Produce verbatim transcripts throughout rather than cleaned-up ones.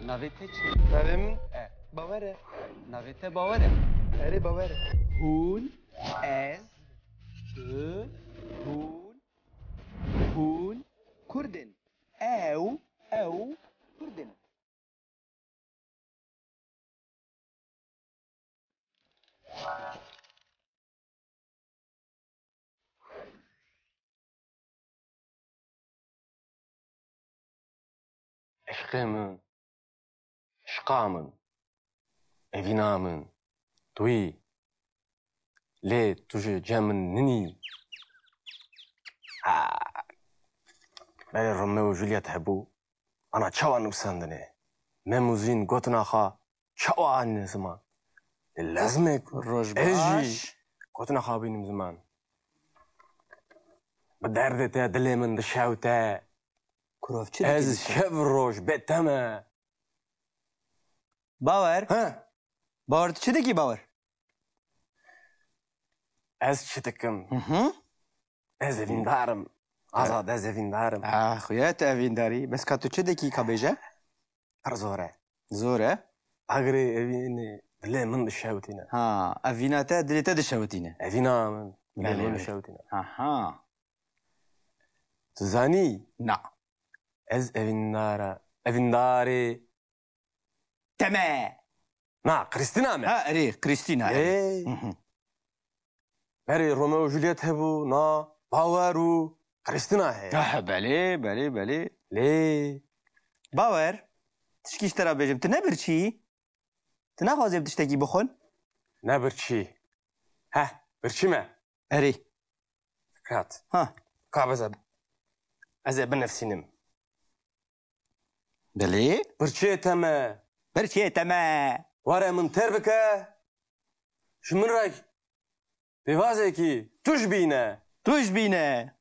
Navê te çi? Navê min E. Bawer e. Navê te Bawer e. Erê, Bawer e. Hûn, ez, tu, hûn, hûn Kurd in. Ew, ew Kurd in. Eşqê min, eşqa min, evîna min, tu yî, lê tu ji cem min ninî. Ha. Berê Romeo û Juliet hebû, ana çawa nivîsandinê? Mem û Zîn gotina xwe çawa anîne ziman? Lê lezmê ku Roj ez jî baş. Gotina xwe bînim ziman. Bi derdê te dilê min dişewte. Kurov çi dikî Ez dişew? Şev roj bê te me. Bawer. He? Bawer, tu çi dikî, Bawer? Ez çi dikim? Hı hı. Ez evîndar im. Azad, ez evîndar im. Ah, xuya tu evîndar î. Bes ka tu çi dikî, ka bêje? Pir zor e. Zor e? Agirê evînê dilê min dişewitîne. Ha, evîna te dilê te dişewitîne. Evîna min dilê Belê, min belê. Dişewitîne. Aha. Tu zanî? Na. Ez evîndar e. Evîndarê Te me. Na, Krîstîna me. Ha, erê, Krîstîna, erê. Ê. Hı hı. Berê Romeo û Juliet hebû, na, Bawer û Krîstîna heye. Ah, belê, belê, belê. Lê. Bawer, tişkî ji te re bêjim, tu ne birçî yî? Tu naxwazî ev tiştekî bixwin? Ne birçî. Heh, birçî me. Erê. Kat. Ha. Ka beze. Ez ê binivîsînim. Belê. Birçê te me. Birçê te me. Were min têr bike. Ji min re pêvazekî tûj bîne. Tûj bîne.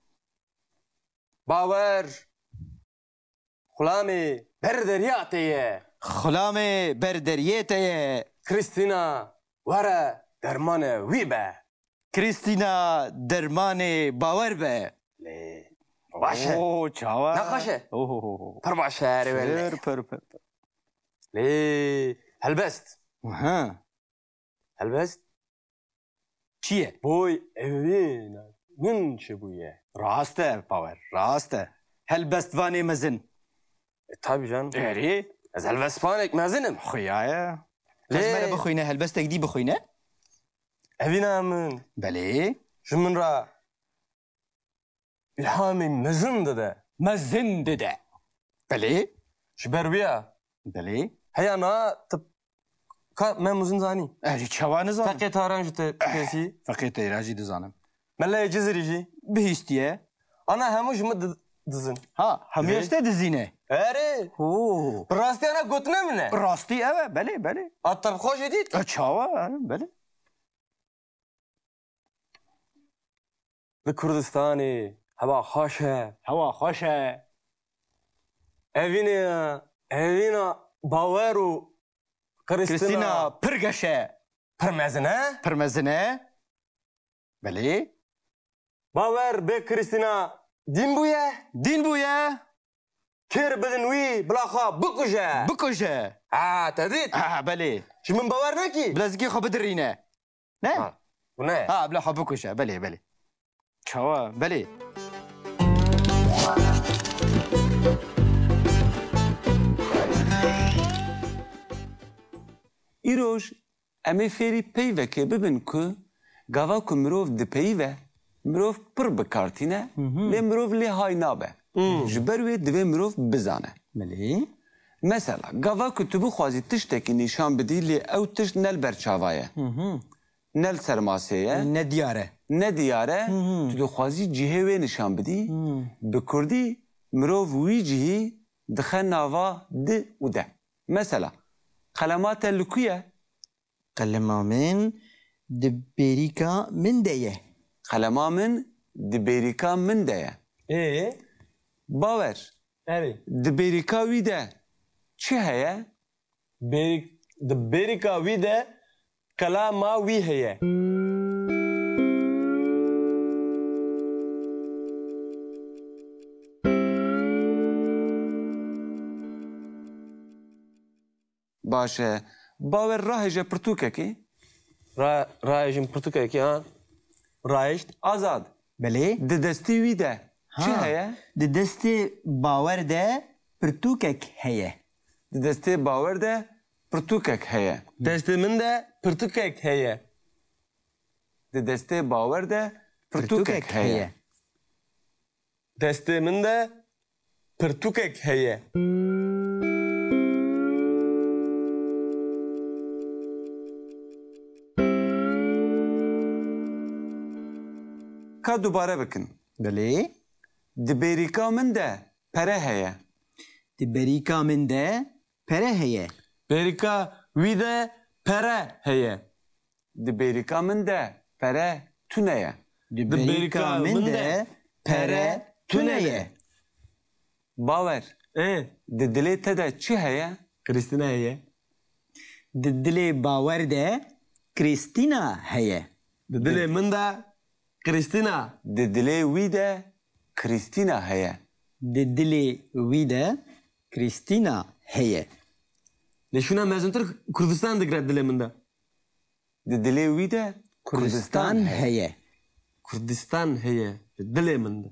Bawer. Xulamê ber derya te ye. Xulamê ber deriyê te ye. Krîstîna, were dermanê wî be. Krîstîna dermanê Bawer be. Lê, baş e. Oo, çawa? Ne xweş e? Ohohoho. Pir baş e, erê wele. Pir, pir, pir, pir. Lê, helbest. Aha. Helbest? Çi ye? Boy evîna min çi bûye? Rast e, Bawer, rast e. Helbestvanê mezin. E, tabii canım. Erê. Ez helbestvanek mezin im. Xuya ye. Lê- Ez mere bixwîne, helbestek dî bixwîne. Evîna min. Belê. Ji min re îlhamê mezin dide. Mezin dide. Belê. Ji ber wî ya. Belê. Heya na tu ka Mem û Zîn zanî? Ez jî çawa nizanim? Feqê Taran jî te pêsî. Feqê Teyran jî dizanim. Meleyê Cizirî jî. Bihîstiye. Ana hemû ji min di-, dizin. Ha, hemû Lê? Ji te dizîne. Erê. Oo. Bi rastî ana gotine min e. Bi rastî ew e, belê, belê. A te bi xwe jî dît? E, çawa, e, belê. Li Kurdistanê hewa xweş e. Hewa xweş e. Evînê, evîna Bawer û Krîstina Krîstina pir geş e. Pir mezin e. Pir mezin e. Belê. Bawer bê Krîstina dîn bûye. Dîn bûye. Kêr bidin wî, bila xwe bikuje. Bikuje. Ha, te dît? Ha, belê. Ji min bawer nekî? Bilezikê xwe bidirîne. Ne? Ha, bu ne? Ha, bila xwe bikuje. Belê, belê. Çawa? Belê. Îroj em ê fêrî peyvekê bibin ku gava ku mirov dipeyive, mirov pir bi kar tîne, Hı hı. lê mirov lê hay nabe. Hı. Ji ber wê divê mirov bizane. Belê. Mesela, gava ku tu bixwazî tiştekî nîşan bidî, lê ew tişt ne li ber çava ye. Hı hı. Ne li ser masê ye. Ne diyar e. Ne diyar e. Hı hı. Tu dixwazî cihê wê nîşan bidî. Hı. Bi kurdî mirov wî cihî dixe nava di û de. Mesela, qelema te li ku ye? Qelema min di bêrîka min de ye. Qelema min di bêrîka min de ye. Ê? Bawer. Erê. Di bêrîka wî de çi heye? Bêrîk-, di bêrîka wî de qelama wî heye. Baş e. Bawer rahêje pirtûkekê. Ra-, rahêjim pirtûkekê, ha. Rahêşt. Azad. Belê. Di destê wî de çi Ha. heye? Di destê Bawer de pirtûkek heye. Di destê Bawer de pirtûkek heye. Destê min de pirtûkek heye. Di destê Bawer de pirtûkek Pirtûkek heye. heye. Destê min de pirtûkek heye. Ka dubare bikin. Belê. Di bêrîka min de pere heye. Di bêrîka min de pere heye. Bêrîka wî de pere heye. Di bêrîka min de pere tune ye. Di Di bêrîka bêrîka min min de de pere pere tune tune ye. ye. Bawer, Ê, di dilê te de çi heye? Krîstîna heye. Di dilê Bawer de Krîstîna heye. Di dilê min de Krîstîna. Di dilê wî de Krîstîna heye. Di dilê wî de Krîstîna heye. Lê şûna mezintir Kurdistan digire dilê min de. Di dilê wî de Kurdistan Kurdistan heye. heye. Kurdistan heye. Dilê min de.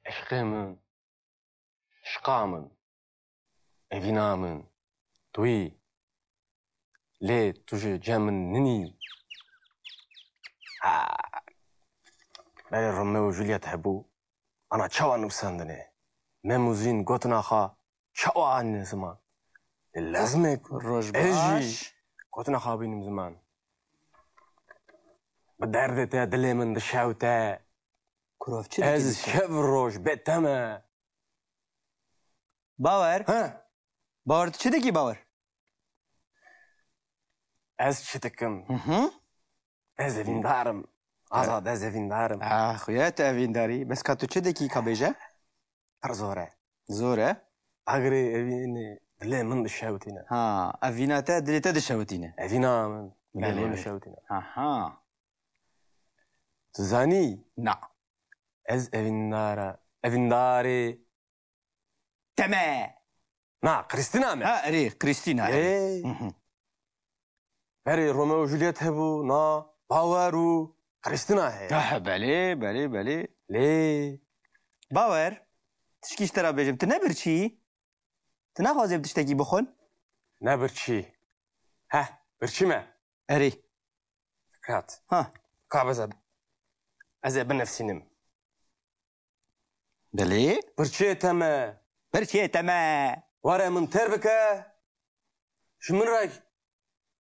Eşqê min, eşqa min, evîna min, tu yî. Lê tu ji cem min ninî. Ha. Berê Romeo û Juliet hebû, ana çawa nûsandinê? Mem û Zîn gotina xwe çawa anîne ziman? Lê lezmê Roj ez jî baş. Gotina xwe bînim ziman. Bi derdê te dilê min dişewte. Kurov çi dikî Ez dişew? Şev roj bê te me. Bawer. He. Bawer, tu çi dikî, Bawer? Ez çi dikim? Hı hı. Ez evîndar im. Azad, ez evîndar im. Ah, xuya tu evîndarî. Bes ka tu çi dikî, ka bêje? Pir zor e. Zor e? Agirê evînê dilê min dişewitîne. Ha, evîna te dilê te dişewitîne. Evîna min dilê Belê, min belê. dişewitîne. Aha. Tu zanî? Na. Ez evîndara, evîndarê Te me. Na, Krîstîna me. Ha, erê, Krîstîna, erê. Ê. Hı hı. Berê Romeo û Juliet hebû, na, Bawer û Krîstîna heye. Ah, belê, belê, belê. Lê. Bawer, tişkî ji te re bêjim, tu ne birçî yî? Tu naxwazê bi tiştekî bixwin? Ne birçî. Heh, birçî me. Erê. Fikrat. Ha. Ka beze, ez ê binivîsînim. Belê. Pirçê te me. Pirçê te me. Were min têr bike. Ji min re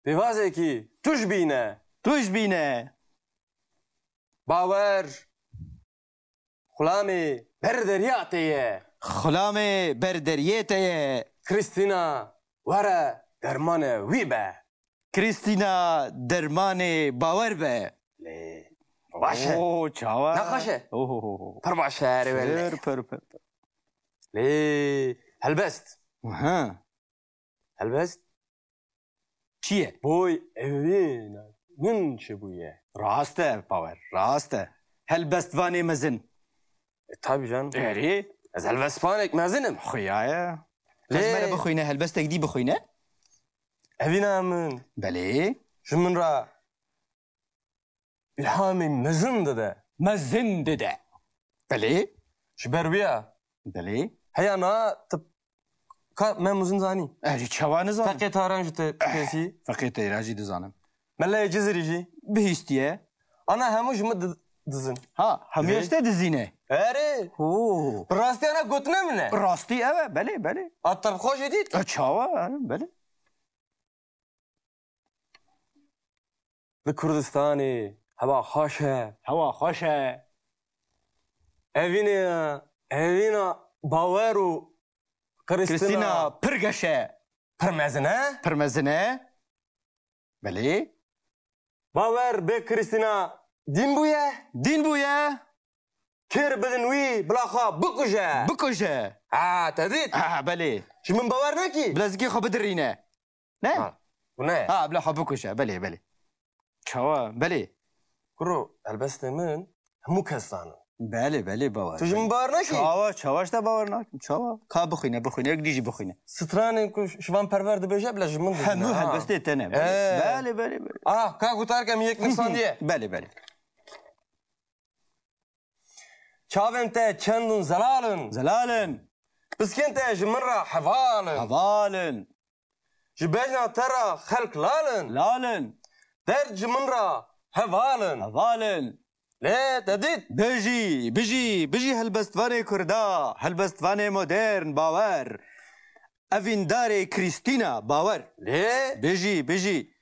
pêvazekî tuj bîne. Tuj bîne. Bawer. Xulamê ber derya te ye. Xulamê ber deriyê te ye. Krîstîna, were dermanê wî be. Krîstîna dermanê Bawer be. Lê, baş e. Oo, çawa? Ne xweş e? Oo. Pir baş e, erê wele. Pir, pir, pir, pir. Lê, helbest. Aha. Helbest? Çi ye? Boy evîna min çi bûye? Rast e, Bawer, rast e. Helbestvanê mezin. E, tabii canım. Erê. Ez helbestvanek mezin im. Xuya ye. Lê- Ez mere bixwîne, helbestek dî bixwîne. Evîna min. Belê. Ji min re îlhamê mezin dide. Mezin dide. Belê. Ji ber wî ya. Belê. Heya na tu ka Mem û Zîn zanî? Eh, ji çawa nizanim? Feqê Taran jî te kesî. Feqê Teyran jî dizanim. Meleyê Cizirî jî. Bihîstiye. Ana hemû ji min di-, dizin. Ha, hemû Divê. ji te dizîne. Erê. Oo. Bi rastî ana gotine min e. Rastî ev e, belê, belê. A te bi xwe jî dît? E, çawa, e, belê. Li Kurdistanê hewa xweş e. Hewa xweş e. Evînê, evîna Bawer û Krîstina Krîstina pir geş e. Pir mezin e. Pir mezin e. Belê. Bawer bê Krîstina Dîn bûye. Dîn bûye. Kir bidin wî, bila xwe bikuje. Bikuje. Ha, te dît? Ha, belê. Ji min bawer nekî? Bila zikê xwe bidirîne. Ne? Ha, bu ne? Ha, bila xwe bikuje. Belê, belê. Çawa? Belê. Kuro, helbestê min hemû kes zanin. Belê, belê, bawer. Tu ji min bawer nekî? Çawa, çawa ji te bawer nakim? Çawa? Ka bixwîne, bixwîne, yek dî jî bixwîne. Stranên ku Şivan Perwer dibêje, bila ji min dibîne, ha. Hemû helbestê te ne. Belê, belê, belê, belê. Ah, ka guhtar ke min yek nivîsandiye. Belê, belê. Çavên te çend in zelal in. Zelal in. Piskên te ji min re heval in. Heval in. Ji bejna te re xelk lal in. Lal in. Derd ji min re heval in. Heval in. Lê te dît. Bijî, bijî, bijî helbestvanê Kurda, helbestvanê modern, bawer. Evîndarê Krîstîna, bawer. Lê? Bijî, bijî.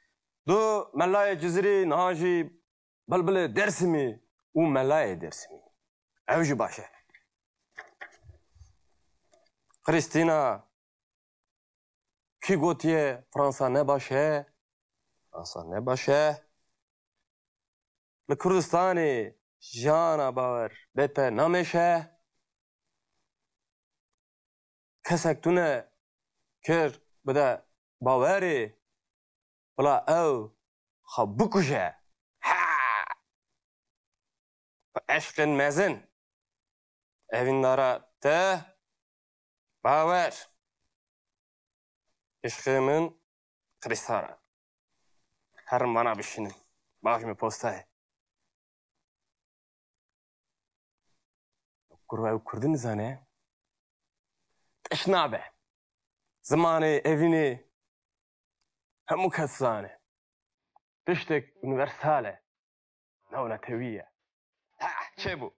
Du melayê Cizirî niha jî bilbilê Dêrsimî û melayê Dêrsimî. Ew jî baş e. Krîstîna, kî gotiye Fransa ne baş e? Fransa ne baş e. Li Kurdistanê jiyana bawer bê te namêşe. Kesek tune kir bide bawerê, bila ew xwe bikuje. Ha! Bi eşqên mezin. Evîndara te bawer. Eşqê min Krîstar e. Herin vana bişînin. Bavê min postayê. Kurva ew Kurdî nizane. Tiş nabe. Zimanê evînê hemû kes zane. Tiştek unîversal e. Newna tevî ye. Ha, çêbû.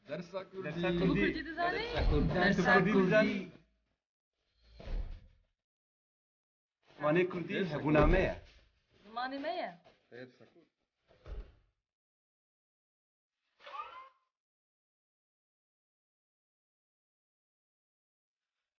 Dersa Kurdî. Dersa Kurdî. Kurdî dizanî? Dersa Kurdî. Dersa Kurdî. Zimanê Kurdî hebûna me ye. Zimanê me ye. Dersa Kurdî.